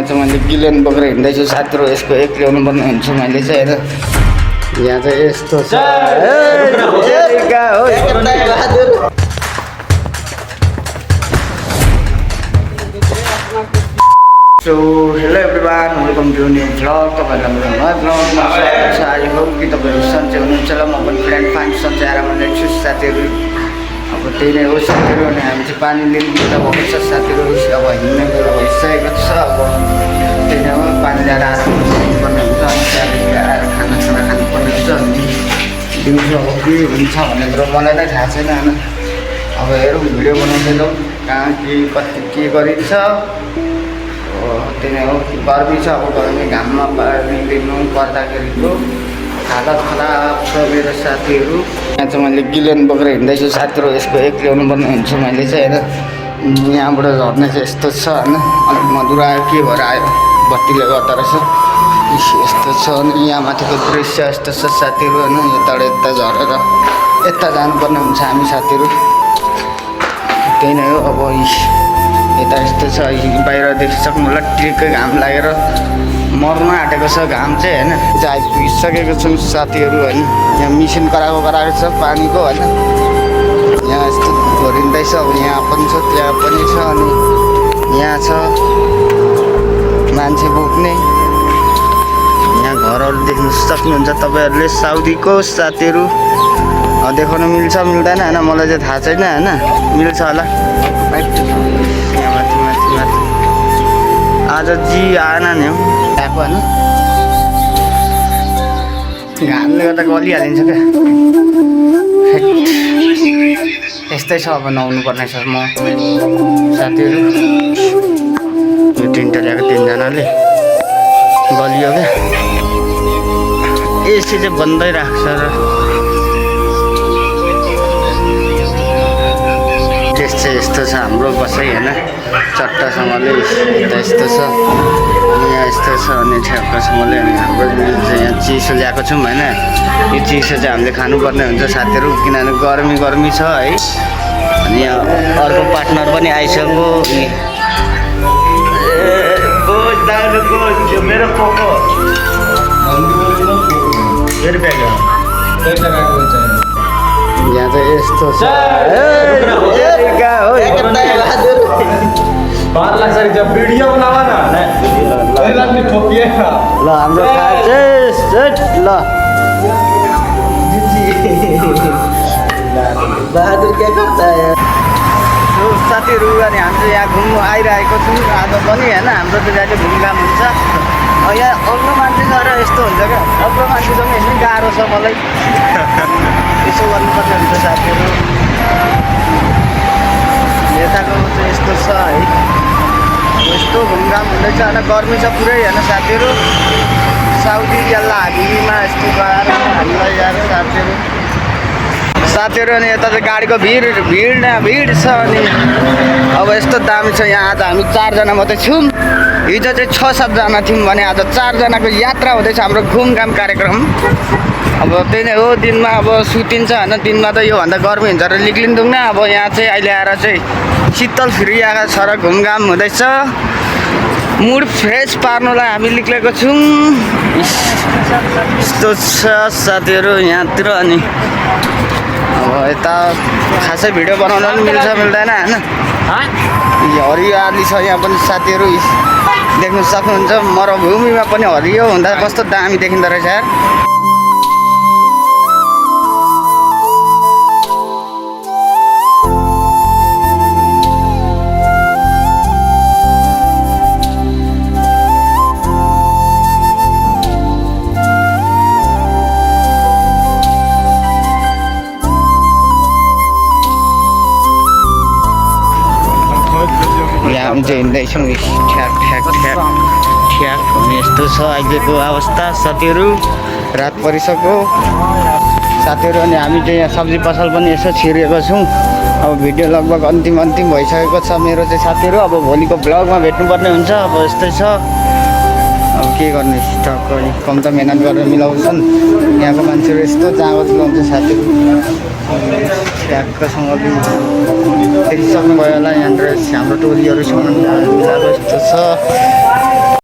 यहाँ चाहिँ मैले गिलेन बोकेर हिँड्दैछु साथीहरू यसको एक ल्याउनु पर्ने हुन्छ मैले चाहिँ होइन यहाँ चाहिँ यस्तो छ so hello everyone welcome to new vlog तपाईँहरूलाई मेरो नयाँ भ्लगमा स्वागत छ। आई होप कि तपाईँहरू सन्चै हुनुहुन्छ ल म पनि फ्रेन्ड फाइन सन्चै आराममा छु साथीहरू। अब त्यही नै हो साथीहरू अनि हामी चाहिँ पानी लिनु बेला भएको छ साथीहरू। अब हिँड्ने बेला भइसकेको छ। अब त्यही नै हो पानी ल्याएर आराम गर्नुपर्ने हुन्छ अनि त्यहाँदेखि आएर खानासाना खानुपर्ने हुन्छ अनि दिउँसो अब के हुन्छ भन्ने कुरो मलाई नै थाहा छैन होइन। अब हेरौँ भिडियो बनाउँदै जाउँ कहाँ के कति के गरिन्छ। त्यही नै हो गर्मी छ। अब गर्मी घाममा पानी लिनु पर्दाखेरिको हालत खराब छ मेरो साथीहरू। यहाँ चाहिँ मैले गिलेन बोकेर हिँड्दैछु साथीहरू। यसको एक ल्याउनु पर्ने हुन्छ मैले चाहिँ होइन। यहाँबाट झर्ने चाहिँ यस्तो छ होइन। अलिक मधुरो आयो के भएर आयो बत्तीले गर्दा रहेछ यस्तो छ। अनि यहाँ माथिको दृश्य यस्तो छ साथीहरू होइन। यताबाट यता झरेर यता जानुपर्ने हुन्छ हामी साथीहरू। त्यही नै हो अब यता यस्तो छ बाहिर देखिसक्नु होला टिकै घाम लागेर मर्न आँटेको छ घाम चाहिँ होइन। चाहिँ आइपुगिसकेको छौँ साथीहरू होइन। यहाँ मिसिन कराएको छ पानीको होइन। यहाँ यस्तो भरिँदैछ अब यहाँ पनि छ त्यहाँ पनि छ अनि यहाँ छ मान्छे बोक्ने। यहाँ घरहरू देख्नु सक्नुहुन्छ तपाईँहरूले साउदीको साथीहरू। देखाउनु मिल्छ मिल्दैन होइन मलाई चाहिँ थाहा छैन होइन। मिल्छ होला आज जी आएन नि हौ आएको होइन। घामले गर्दा गलिहालिन्छ क्या यस्तै छ। अब नुहाउनु पर्ने छ म साथीहरू। यो तिनवटा ल्याएको तिनजनाले गलियो क्या। एसी चाहिँ बन्दै राख्छ र टेस्ट चाहिँ यस्तो छ हाम्रो बसाइ होइन। चट्टासँगले यस्तो छ यहाँ यस्तो छ अनि ठ्याक्कसँगले अनि हाम्रो चाहिँ यहाँ चिसो ल्याएको छौँ होइन। यो चिसो चाहिँ हामीले खानुपर्ने हुन्छ साथीहरू किनभने गर्मी गर्मी छ है। अनि यहाँ अर्को पार्टनर पनि आइसक्यो। मेरो पोको यहाँ चाहिँ यस्तो छ वीडियो बनावा ना ल हाम्रो ल बहादुर क्या गर्दा साथीहरू अनि हामी चाहिँ यहाँ घुम्नु आइरहेको छौँ आज पनि होइन। हाम्रो त जहिले घुमघाम हुन्छ। यहाँ अग्लो मान्छे गएर यस्तो हुन्छ क्या अग्लो मान्छेसँग हेर्नु गाह्रो छ मलाई। यसो गर्नुपर्ने हुन्छ साथीहरू। यताको चाहिँ यस्तो छ है यस्तो घुमघाम हुँदैछ होइन। गर्मी छ पुरै होइन साथीहरू। साउदी जल्ला हामीमा यस्तो गएर हामीलाई यार साथीहरू अनि यता चाहिँ गाडीको भिड छ। अनि अब यस्तो दामी छ यहाँ। आज हामी 4जना मात्रै छौँ। हिजो चाहिँ 6-7जना थियौँ भने आज 4जनाको यात्रा हुँदैछ हाम्रो घुमघाम कार्यक्रम। अब त्यही नै हो दिनमा अब सुतिन्छ होइन। दिनमा त योभन्दा गर्मी हुन्छ र निक्लिँदैन। अब यहाँ चाहिँ अहिले आएर चाहिँ शीतल फ्री आएको छ र घुमघाम हुँदैछ। मुड फ्रेस पार्नुलाई हामी निक्लेको छौँ। यस्तो छ साथीहरू यहाँतिर। अनि अब यता खासै भिडियो बनाउन पनि मिल्छ मिल्दैन होइन। हरियाली छ यहाँ पनि साथीहरू देख्नु सक्नुहुन्छ। मरुभूमिमा पनि हरियो हुँदा कस्तो दामी देखिँदो रहेछ यार। हामी चाहिँ हिँड्दैछौँ ठ्याक भने यस्तो छ अहिलेको अवस्था साथीहरू। रात परिसक्यो साथीहरू अनि हामी चाहिँ यहाँ सब्जी पसल पनि यसो छिरेको छौँ। अब भिडियो लगभग अन्तिम भइसकेको छ मेरो चाहिँ साथीहरू। अब भोलिको ब्लगमा भेट्नुपर्ने हुन्छ। अब यस्तै छ अब के गर्ने टक्क कम त मेहनत गरेर मिलाउँछन् यहाँको मान्छेहरू। यस्तो जाँगो चलाउँछ साथीहरू ठ्याक्कसँग देखिसक्नुभयो होला। यहाँनिर हाम्रो टोलीहरू छ मिलाएको यस्तो छ।